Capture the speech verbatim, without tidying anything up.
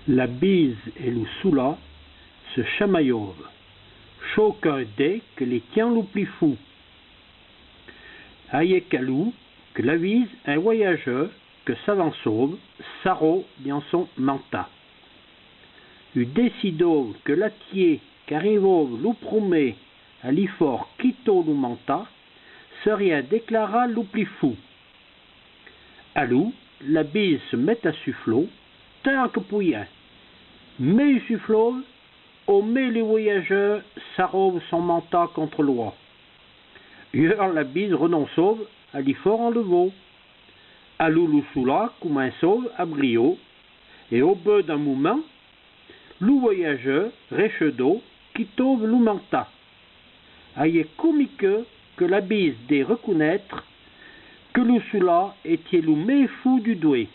La bise é lo sola se chamaillove. Chokun d'é que l'é tyin lo pli fou. Ayè qu'alou que l'avise in voyajeu que s'avançove, sarrou dyin son manta. U décidove que l'atié qu'arrivove lo promé a li for quito lo manta seria déclara lo pli fou. Alou, la bise se mèt a suflo, tin que pouyin. Mé u suflove, o mé li voyajeu sarrove son manta contre l'oua. Yeur la bise renonçove a li for anlevô. Alou lo sola cominçove a brillo, é o beu d'in momin, lo voyajeu récheudo quitove lo manta. Ayè comique que la bise dé reconètre que lo sola étié lo mé fou du dwé.